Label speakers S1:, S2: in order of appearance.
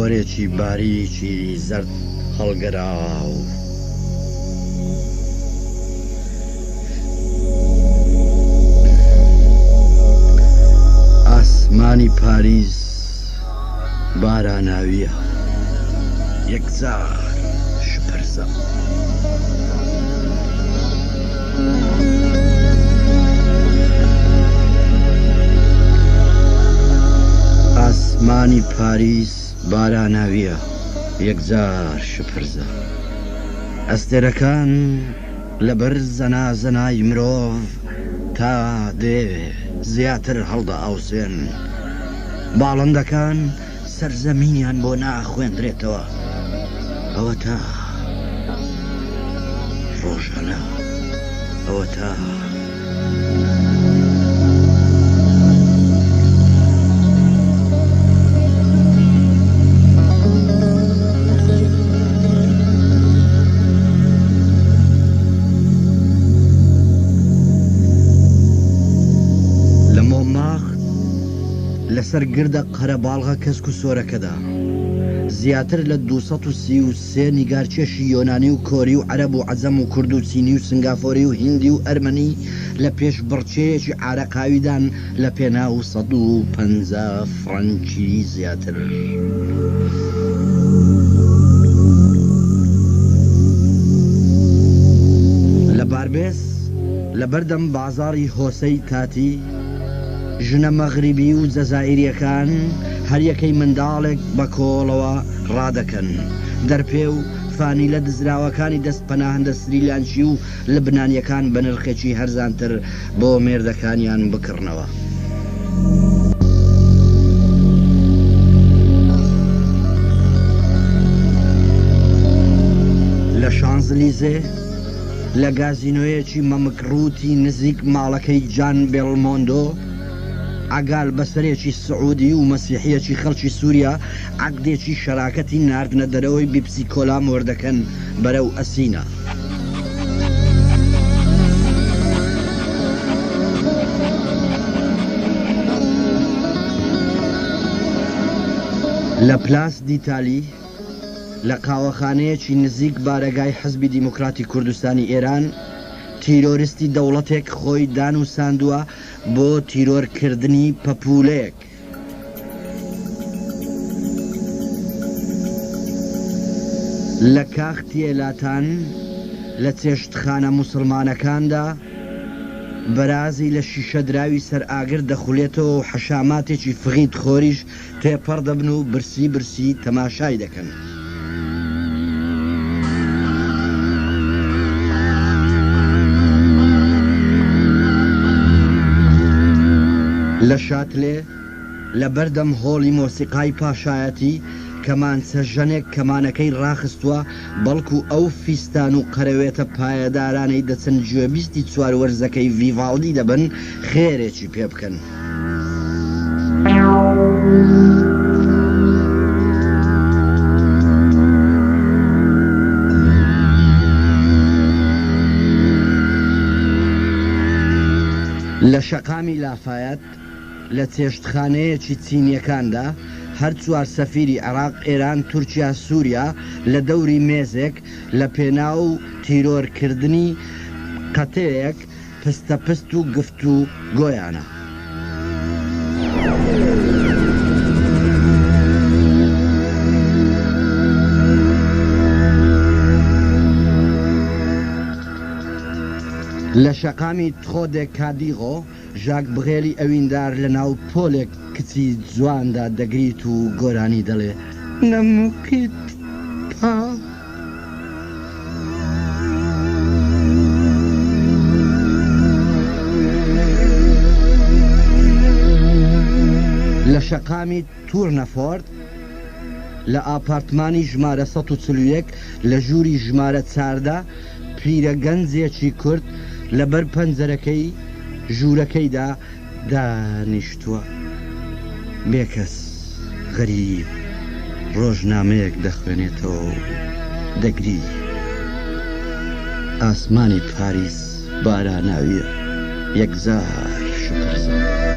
S1: خۆرێکی باریکی زەرد هەڵگەراو. ئاسمانی پاریس باراناوییە، یەکجار شپرزە. ئاسمانی پاریس باراناوییە، یەکجار شپرزە. ئەستێرەکان لەبەر زەنازەنای مرۆڤ تا دێ زیاتر هەڵدەئاوسێن. باڵندەکان سەرزەمینیان بۆ ناخوێندرێتەوە. ئەوەتا ڕۆژانە، ئەوەتا. لە مۆماخ لەسەر گردە قەرەباڵغە کەسک و سۆرەکەدا زیاتر لە 233 نیگارکێشی یۆنانی و کۆری و عەرەب و عەجەم و کورد و چینی و سنگافۆری و هیندی و ئەرمەنی لە پێشبڕکێیەکی عارەقاویدان لە پێناو 150 فڕەنکی زیاتر. لە باربێس لە بەردەم بازاڕی هۆسەی تاتی، ژنە مەغریبی و جەزائیرییەکان هەریەکەی منداڵێک بە کۆڵەوە ڕادەکەن، دەرپێ و فانیلە دزراوەکانی دەست پەناهەندە سریلانکی و لبنانییەکان بە نرخێکی هەرزانتر بۆ مێردەکانیان بکڕنەوە. لە شانزلیزێ، لە گازینۆیەکی مەمک ڕووتی نزیک ماڵەکەی جان بێڵمۆندۆ، عەگال بەسەرێکی سعودی و مەسیحییەکی خەڵکی سوریا عەقدێکی شەراکەتی ناردنە دەرەوەی بیپسی کۆلا مۆردەکەن بەرەو ئەسینا. لە پلاس دیتالی، لە قاوەخانەیەکی نزیک بارەگای حزبی دیموکراتی کوردستانی ئێران، تیرۆریستی دەوڵەتێک خۆی دانوساندووە بۆ تیرۆرکردنی پەپوولەیەک. لە کاختیێلاتان لە چێشتخانە موسڵمانەکاندا، بەرازی لە شیشەدراوی سەر ئاگر دەخولێتەوە و حەشاماتێکی فغیت خۆریش تێپەڕ دەبن و برسی برسی تەماشای دەکەن. لە شاتلێ، لە بەردەم هۆڵی مۆسیقای پاشایەتی، کەمانچە ژەنێک کەمانەکەی ڕاخستووە، بەڵکو ئەو فیستان و قەرەوێتە پایەدارانەی دەچن گوێبیستی چوار وەرزەکەی ڤیڤاڵدی دەبن، خێرێکی پێ بکەن. لە شەقامی لافایەت، لە چێشتخانەیەکی چینییەکاندا، هەر چوار سەفیری عێراق، ئێران، تورکیا، سوریا لە دەوری مێزێک لە پێناو تیرۆرکردنی قەتێیەک پستە پست و گفت و گۆیانە. لە شەقامی تخۆ دێ کادیغۆ، ژاک بغێلی ئەویندار لە ناو پۆلێک کچی جواندا دەگریت و گۆرانی دەڵێ، نەموکیت پا. لە شەقامی تورنەفۆرت لە ئاپارتمانی ژمارە 141 لە ژووری ژمارە 14 پیرە گەنجێکی کورد لەبەر پەنجەرەکەی ژوورەکەیدا دانیشتووە. بێکەس، غەریب، ڕۆژنامەیەک دەخوێنێتەوە و دەگری. ئاسمانی پاریس باراناوییە، یەکجار شپرزە.